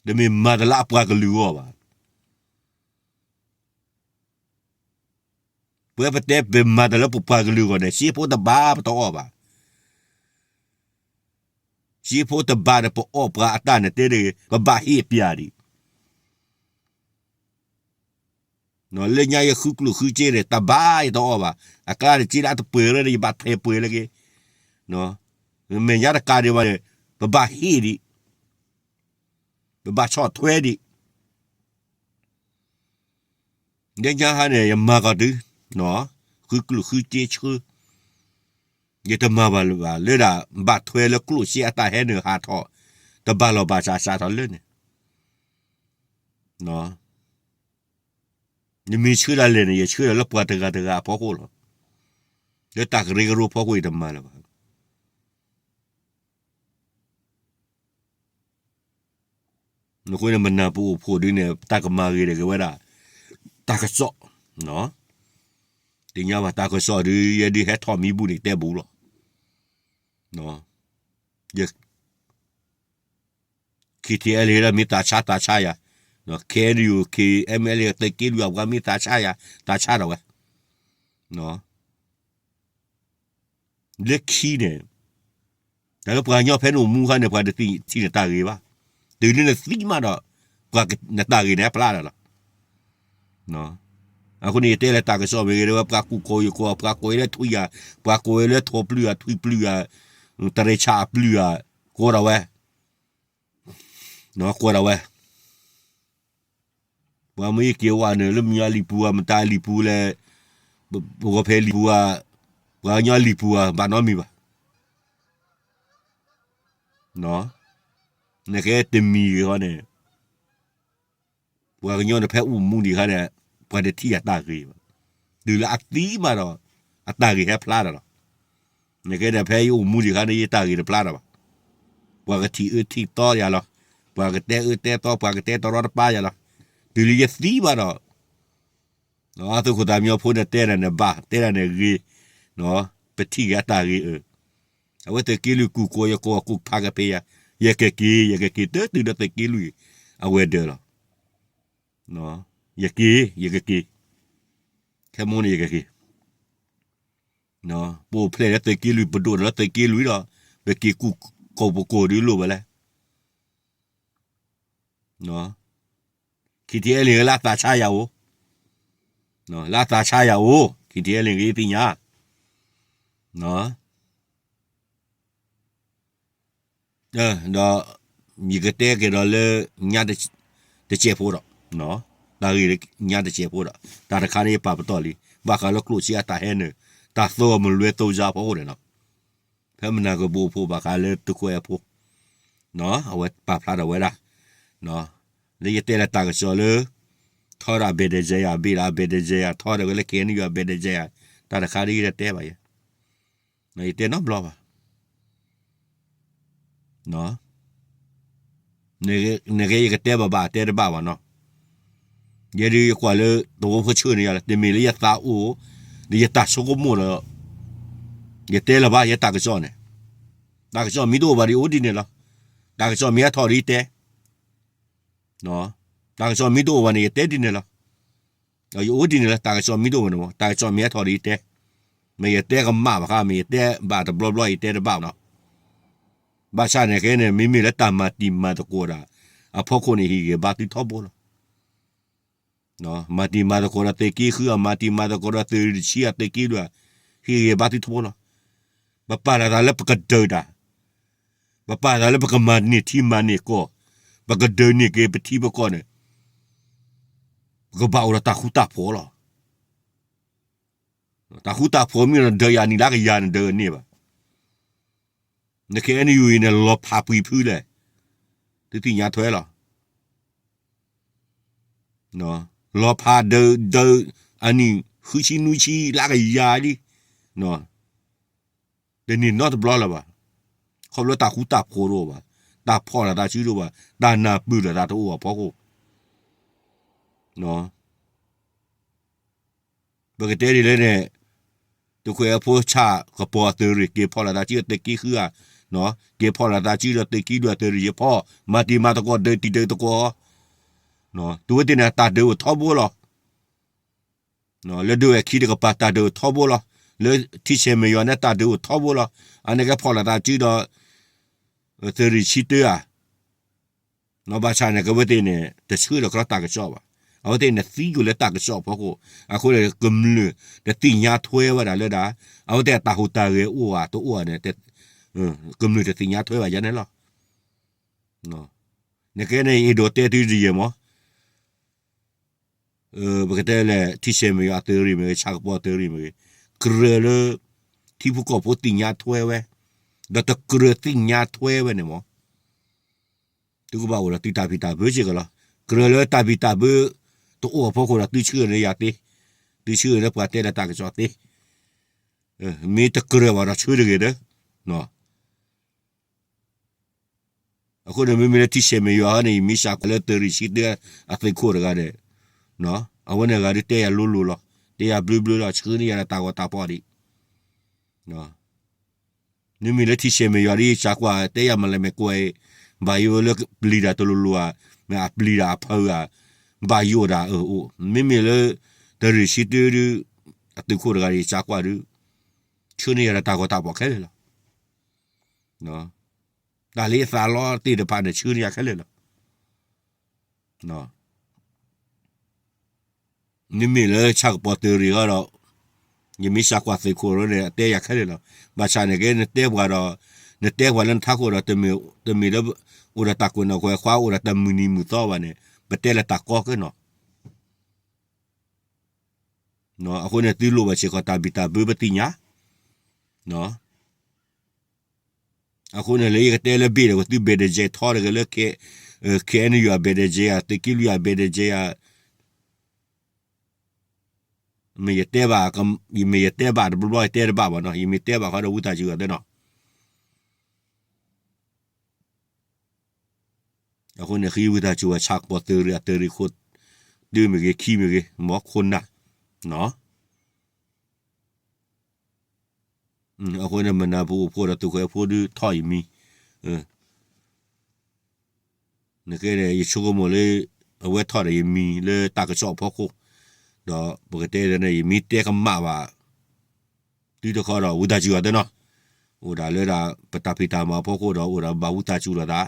တမ့ၢ်မၤတၢ်လၢအပှၤကလုာ်အဂီၢ်ဘၣ်. ပဝဲပတဲပမၤတၢ်လၢပပှၤကလုာ်အဂီၢ်န့ၣ် စ့ဖိတဘၣ်ပတအီၣ်ဘၣ်. စ့ဖိတဘၣ်ဒီးပအီၣ်ပှၤအတၢ်န့ၣ်တဲတဂ့ၤ, ပဘၣ်ဟ့ၣ်ပျၢ်ဒံး. လၢညါယဃုကျိၣ်ဃုစ့န့ၣ် တဘၣ်ယတအီၣ်ဘၣ်. အကျါတစ့လၢအတပှဲၤလၢန့ၣ် ယဘၣ်ထဲပှဲၤလၢက့ၤ. မဲာ်ညါတကးဒံးဘၣ်န့ၣ် ပဘၣ်ဟ့ၣ်ဒံး, ပဘၣ်ဆီၣ်ထွဲဒံး. လၢညါဟါန့ၣ် ယမၤကီၢ်တုၤ, ဃုကျိၣ်ဃုစ့ဆှၢ, ယတမၤဘၣ်လၢၤဘၣ် လၢဒၣ်ဘၣ်ထွဲလၢကျိၣ်စ့အတၢ်ဟဲနုာ်ဟးထီၣ်, တဘၣ်လီၤဘၣ်စးစးထီၣ်လၢန့ၣ် ယမ့ၢ်ဆှၢဒၣ်လဲာ်န့ၣ် ယဆှၢဒၣ်လၢပှၤတဂၤတဂၤအဖီခိၣ်လီၤ. လၢတၢ်ကရၢကရိဖီခိၣ်ယတမၤလၢၤဘၣ်. အဃိန့ၣ် မနၤပအိၣ်ဖှိၣ်ဒ်န့ၣ် တၢ်ကမၤဂ့ၤဒီးက့ၤဝဲဒၣ် တၢ်ကစီၣ်, သ့ၣ်ညါဘၣ်တၢ်ကစီၣ်ဒ် ယဲဒ်ဟဲထီၣ်မံဘူၣ်န့ၣ်တဲဘူးလီၤ. ယ KTLA ဒီးမ့ၢ်သးဆါသးဆါယၤ, KNU KNLA သုးက့လွံၢ်အပှၤမ့ၢ်သးဆါယၤ သးဆါဒီးဝဲ, လၢခံန့ၣ် တၢ်လၢပှၤကညီဖဲနအိၣ်မူခါန့ၣ် ပှၤတထံၣ်နတၢ်ဂ့ၤဘၣ်. တုၤလၢနသံမးဒီး ပှၤနတၢ်ဂ့ၤန့ၣ်ဟဲဖျါတၢ်လီၤ. အဃိန့ၣ် ယတဲလၢတၢ်ကစီၣ်မ့ၢ်ဂ့ၤ ဒ်ဝဲပှၤကူၣ်ကိးယကိး ပှၤကိးယလၢထွံၣ်ဧါ, ပှၤကိးယလၢထိၣ်ပျုၢ်ဧါ, ထွံၣ်ပျုၢ်ဧါ, တရံးဆးအပျုၢ်ဧါ, ကိးဒၣ်ဝဲ, ကိးဒၣ်ဝဲ ပှၤမ့ၢ်က့ၤဝဲန့ၣ် လၢမ့ၢ်အလံာ်ပူၤဧါ, မတၤအလံာ်ပူၤလဲၣ်, ပဂီၤဖဲလံာ်ပူၤဧါ, ပှၤကညီလံာ်ပူၤဧါ, ဘၣ်နီတမံၤဘၣ်. နကဲတမံၤဂ့ၤဃီန့ၣ် ပှၤကညီန့ၣ် ဖဲအိၣ်မူဒံးခါန့ၣ် ပှၤတထံၣ်အတၢ်ဂ့ၤဘၣ်. တုၤလၢအသံမးဒီး အတၢ်ဂ့ၤဟဲဖျါတၢ်လီၤ. နကဲန့ၣ် ဖဲယအိၣ်မူဒံးခါန့ၣ် ယတၢ်ဂ့ၤတဖျါတၢ်ဘၣ်. ပှၤကထံၣ်အၢထံၣ်သီယၤလီၤ. ပှၤကတဲအၢတဲသီ ပှၤကတဲတရီတပါယၤလီၤ. တုၤလၢယသံမးဒီး သုးခိၣ်သးမံဖိန့ၣ်တဲဒၣ်န့ၣ်ဘၣ်, တဲဒၣ်န့ၣ်ဂ့ၤ, ပထံၣ်က့ၤအတၢ်ဂ့ၤအၢ, အဝဲသုးက့လွံၢ်ကူၣ်ကိးယကိး ကူၣ်ဖးကဖ့ယၤ, ယကက့ၤ ယကက့ၤ တတုၤဒီးသုးက့လွံၢ် အဝဲၤဒၢးလီၤ. ယက့ၤ ယကက့ၤ, ခဲမုၢ်န့ၣ်ယကက့ၤ, ပအိၣ်ဖျဲၣ်လၢသုးက့လွံၢ် ပဒိၣ်ဒီးလၢသုးက့လွံၢ်ဒီး ပက့ၤကူၣ်ကိးပကိးဒ်လိၣ်ဝဲလဲၣ်. ခံထံအဲလ့ၣ်ဂ့ၤ လၢအသးဆါယၤအိၣ်, လၢအသးဆါယၤအိၣ် ခံထံအဲလ့ၣ်ဂ့ၤ ယသ့ၣ်ညါ, ဒီး ယကတဲက့ၤဒီးလၢ ညါတစဲးဖိဒီး, တၢ်ဂ့ၢ်ညါတစဲးဖိဒီး တၢ်တခါန့ၣ်ယပာ်ပတီၢ်လံ, ဘၣ်ဃးလၢကျိၣ်စ့အတၢ်ဟဲနုာ် တၢ်သီမလွဲသိစါဖီခိၣ်န့ၣ်လီၤ. ဖဲမနၤကပအိၣ်ဖှိၣ်ဘၣ်ဃးလၢသုးခိၣ်အဲၣ်ဖိ အဝဲပာ်ဖျါထီၣ်ဝဲဒၣ်, လၢယတဲလၢတၢ်ကစီၣ်လၢ ထီဒီးအဘဲၣ်ဒစဲးယၤ ဘ့ၣ်ဒီးအဘဲၣ်ဒစဲးယၤ ထီဒီးဝဲလၢ KNU အဘဲၣ်ဒစဲးယၤ, တၢ်တခါဒ်ယတတဲဘၣ်ယဲ, ယတဲနီတဘျီဘၣ်. နကဲယကတဲဘၣ်ဘၣ် တဲတဘၣ်ဘၣ်နီၤ. ယဲဒ်ယကွၢ်လၢသဝီဖိဆၢၣ်န့ၣ်ယၤလီၤ, တမ့ၢ်လၢယသးအိၣ် ဒီးယတၢ်ဆိကမိၣ်ဒီး ယတဲလၢၤဘၣ် ယတၢ်ကစီၣ်န့ၣ်, တၢ်ကစီၣ်မ့ၢ်တအိၣ်ဘၣ်ဒီးယအိၣ်ဒ်န့ၣ်လီၤ. တၢ်ကစီၣ်မ့ၢ်ဟဲထီၣ်ဒီးယတဲ, တၢ်ကစီၣ်မ့ၢ်တအိၣ်ဘၣ်န့ၣ် ယတဲဒ်န့ၣ်လီၤ. ဒီးယအိၣ်ဒ်န့ၣ်လီၤ. တၢ်ကစီၣ်မ့ၢ်တအိၣ်ဘၣ်န့ၣ် တၢ်ကစီၣ်မ့ၢ်ဟဲထီၣ်ဒီးယတဲ, မ့ၢ်ယတဲကမၣ်ဘၣ်ဃး မ့ၢ်ယတဲဘၣ်တဘျီဘျီ ယတဲတဘၣ်နီၤ. ဘၣ်ဆၣ်န့ၣ်ကဲန့ၣ် မ့မ့ၢ်လၢတၢ်မၤတံၤမၤသကိးတၢ် အဖီခိၣ်န့ၣ် ဟ့ၣ်ဂ့ၤဘါသုထီဘိလီၤ. မၤတံၤမၤသကိးဒီးသုးက့ဃု မၤတံၤမၤသကိးဒီးသုးရ့ၣ်တဆံ အသုးက့လွံၢ် ဟ့ၣ်ဂ့ၤဘါသုထီဘိလီၤ. ပပာ်လီၤသးလၢပကဒုးတၢ်, ပပာ်လီၤသးလၢပကမၤန့ၢ်ထံမၤန့ၢ်ကီၢ်, ပကဒုးန့ၢ်က့ၤပထံပကီၢ်န့ၣ် ပကဘၣ်အိၣ်ဒီးတၢ်ဃူတၢ်ဖိးလီၤ. တၢ်ဃူတၢ်ဖိးမ့ၢ်ဒီးဒုးယၤနံၣ်လၢကယၤန့ၣ် ဒုးန့ၢ်ဘၣ်. န ခ့ၣ်အဲၣ်ယူၣ်အံၤန့ၣ် လီၤဖးပှဲၤဖုလဲၣ်, သုသ့ၣ်ညါထွဲလီၤ. လီၤဖးဒၢးဒၢး အနံၣ်ဃုဆံနွံဆံလၢကယၤလံ, တန့ၢ်နီတဘျီလၢၤဘၣ်. ခီဖျိတၢ်ဃူတၢ်ဖိးတအိၣ်ဘၣ်, တၢ်ဖီၣ်လိာ်သးစုတအိၣ်ဘၣ်, တၢ်နၢ်ပၢၢ်လိာ်သးတအိၣ်အဖီခိၣ် ပကတဲဒ်လဲၣ်န့ၣ်, သုးခိၣ်အဲၣ်ဖိဆၣ်ကပီၤအသုးရ့ၣ် က့ၤဖီၣ်လိာ်သးစုဒီးသုးက့ဃုဧါ, က့ၤဖီၣ်လိာ်သးစုဒီးသုးက့လွံၢ်အသုးရ့ၣ်ယဖီၣ်, မၤတံၤမၤသကိး ဒၢးတံၤဒၢးသကိး, သုဝဲသ့ၣ်န့ၣ် တၢ်ဒုးအိၣ်ထီဘိလီၤ. လၢဒုးဝဲၢ်ခံတကပၤ တၢ်ဒုးအိၣ်ထီဘိလီၤ. လၢထံဆဲးမဲာ်ယွၤန့ၣ် တၢ်ဒုးအိၣ်ထီဘိလီၤ. အန့ၣ်က့ၤဖီၣ်လိာ်သးစုဒီး သုးရ့ၣ်ဆံတၢဧါ ဘၣ်ဆၣ်န့ၣ် ကဝဲသ့ၣ်န့ၣ် တဆှၢဒီးကရီတၢ်ကစီၣ်ဘၣ်. အဝဲသ့ၣ်န့ၣ်သံကွံာ်လၢတၢ်ကစီၣ်အဖီခိၣ်, အဃိန့ၣ် ကမျၢၢ်တသ့ၣ်ညါထွဲဝဲဒၣ်လၢဒၣ် အဝဲသ့ၣ်အတၢ်ဟူးတၢ်ဂဲၤအိၣ်ဧါတအိၣ်ဧါန့ၣ်, ကမျၢၢ်တသ့ၣ်ညါထွဲဘၣ်ယၤန့ၣ်လီၤ. နကဲန့ၣ် အဲၣ်ဒိးတဲသုဒ်ယဲၢ်မး ပကတဲလဲၣ် ထံဆဲးမဲာ်ယွၤအသုးရ့ၣ်မ့ၢ်ဂ့ၤ ဆၣ်ကပီၤအသုးရ့ၣ်မ့ၢ်ဂ့ၤ ကြၢးလၢ ထံဖိကီၢ်ဖိသ့ၣ်ညါထွဲဝဲ, ဒီးတကြၢးသ့ၣ်ညါထွဲဝဲန့ၣ်မး သုကဘၣ်အိၣ်ဒီးသုတၢ်ဘံၣ်တၢ်ဘၢစ့ၢ်ကီးလီၤ. ကြၢးလၢတၢ်ဘံၣ်တၢ်ဘၢတအိၣ်အဖီခိၣ်ဒီး သုဆှၢန့ၢ်ယၤသ့, သုဆှၢန့ၢ်ပှၤတဲလၢတၢ်ကစီၣ်သ့, မ့ၢ်တကြၢးဘၣ်ဒီးဆှၢတဂ့ၤဒီး အဃိန့ၣ် မ့မ့ၢ်လၢထံဆဲးမဲာ်ယွၤဟီန့ၣ် ယမ့ၢ်စးကွၢ်လၢသုးရ့ၣ်ဆံတၢအသုးခိၣ်တဂၤဒီး အဝဲန့ၣ်ဂၤဒုးတဲယၤလိၤလိၤလီၤ. တဲယၤဘျုးဘျုးလီၤ ဆှၢန့ၢ်ယၤဒီးတၢ်ဂီၤတၢ်ဖီၣ်ဒံး မ့မ့ၢ်လၢထံဆဲးမဲာ်ယွၤဒ်စးကွၢ် တဲယၤမၤလၢမဲာ်ကွဲးအံၤ ဘၣ်ယိၣ်လၢပျံၤတၢ်တလိၤလိၤဧါ, မ့ၢ်အပျံၤတၢ်အဖုဧါ, ဘၣ်ယိၣ်ဒၣ်အၢအိၣ် မ့မ့ၢ်လၢ သုးရ့ၣ်ဆံတၢဒုး အသုးခိၣ်တဂၤဒ်စးကွၢ်ဒုး ဆှၢန့ၢ်ယၤဒီးတၢ်ဂီၤတၢ်ဖီၣ်ခဲလၢာ်လီၤ. တၢ်လၢအသးလီသ့ၣ်တဖၣ်န့ၣ် ဆှၢန့ၢ်ယၤခဲလၢာ်လီၤ. မ့မ့ၢ်လၢဆၣ်ကပီၤသုးရ့ၣ်အဂီၢ်ဒီး ယမ့ၢ်စးကွၢ်သုးခိၣ်ရိန့ၣ် အတဲယၤခဲလၢာ်လီၤ. ဘၣ်ဆၣ်န့ၣ်က့ နတဲပှၤဒီး နတဲပှၤလၢနထးခိၣ်ဒီး တမ့ၢ်လၢ အိၣ်ဒီးတၢ်ကွဲးနီၣ်ကွဲးဃါ အိၣ်ဒီးတၢ်မုၢ်နံၤမုၢ်သီဘၣ်န့ၣ် ပတဲလၢတၢ်ကီက့နီၤ. အဃိန့ၣ် သုလိၣ်ဘၣ်စ့ၢ်ကီးတၢ်ဘံၣ်တၢ်ဘၢပသ့ၣ်ညါ အဃိန့ၣ်လၢယကတဲလၢဘ့ၣ်ဒီး ပသုဘဲးဒဲးကဲထီတဂ့ၤလၢ ခဲအံၤန့ၣ်ယွၤဘဲးဒဲးကဲဧါ သုးက့လွံၢ်ယွၤဘဲးဒဲးကဲဧါ မ့ၢ်ယတဲဘၣ်, မ့ၢ်ယတဲဘၣ်တဘျီဘျီ ယတဲတဘၣ်ဘၣ်နီၤ, ယမ့ၢ်တဲဘၣ်ဃီဒီးဝံသးစူၤအီၤသ့နီၤ. အဃိန့ၣ် ဃ့ဝံသးစူၤဝဲဆၣ်ကပီၤသုးရ့ၣ်အသုးရ့ၣ်ခိၣ် တုၤမ့ၢ်ဂ့ၤ ခံမ့ၢ်ဂ့ၤ မ်ခိၣ်နၢ် အဃိန့ၣ် မနၤပအိၣ်ဖှိၣ်ဒီးသုးခိၣ်အဲၣ်ဖိဒုးထီၣ်ယမံၤ, နကဲန့ၣ် ယဆိကမိၣ်လၢ အဝဲထီၣ်ဒီးယမံၤလၢတၢ်ကစီၣ်အဖီခိၣ်, ဒီးပကတဲန့ၣ် ယမ့ၢ်တဲကမၣ်ဘၣ် သုတခီဒီးဝံသးစူၤအီၤသ့နီၤ, အိၣ်ဒၣ်လၢဒၣ်ပတၢ်ဖံးတၢ်မၤအဖီခိၣ်ဒီး အိၣ်ဒၣ်ဘၣ်ဝံသးစူၤလိာ်သး,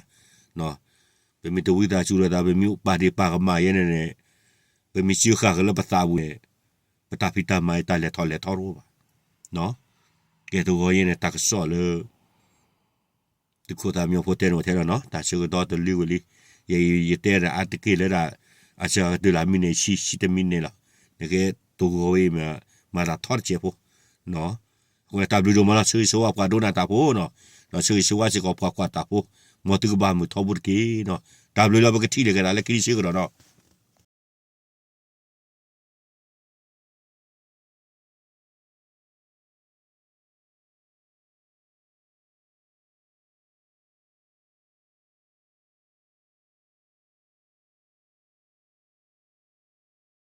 ပမ့ၢ်တဝံသးစူၤလိာ်သး ပမ့ၢ်ပာ်ဒ့ၣ်ပာ်ကမၣ်ယဲန့ၣ်န့ၣ်, ပမ့ၢ်စၢဃာ်က့ၤလၢပသးပူၤန့ၣ်, ပတၢ်ဖံးတၢ်မၤအံၤတၢ်လဲၤထီၣ်လဲၤထီတအိၣ်ဘၣ်. ကဲတဂီၤယဲန့ၣ် တၢ်ကစီၣ်လၢ သုးခိၣ်သးမံဖိတဲန့ၣ်အိၣ်ထဲလီၤနီၤ, တၢ်ဆၢကတီၢ်တလၢဝံၤလံ, ယ ယတဲဒၣ်အါတက့ၢ်လၢဒၣ် အစှၤကတၢၢ်လၢမံးနံးဆံ ဆံတမံးနံးလီၤ, နကဲတဂီၤဝဲအံၤမ့ၢ် မၤတၢ်ထီတစဲးဖိ, အဃိန့ၣ် တၢ်ဘျုးဒိၣ်မးလီၤ, ဆၢဂ့ၤဆၢဝါပှၤဒိကနၣ်တၢ်ဖိနီၤ, ဒီးဆၢဂ့ၤဆၢဝါစ့ၢ်ကီးပှၤကွၢ်တၢ်ဖိ, မ်သုကဘၣ်မုာ်ထီဘိတက့ၢ်နီၤ, တၢ်ဘျုးလီၤ, ပကထံၣ်လိာ်က့ၤဒၣ်လၢခံဆၢကတီၢ်နီၤ,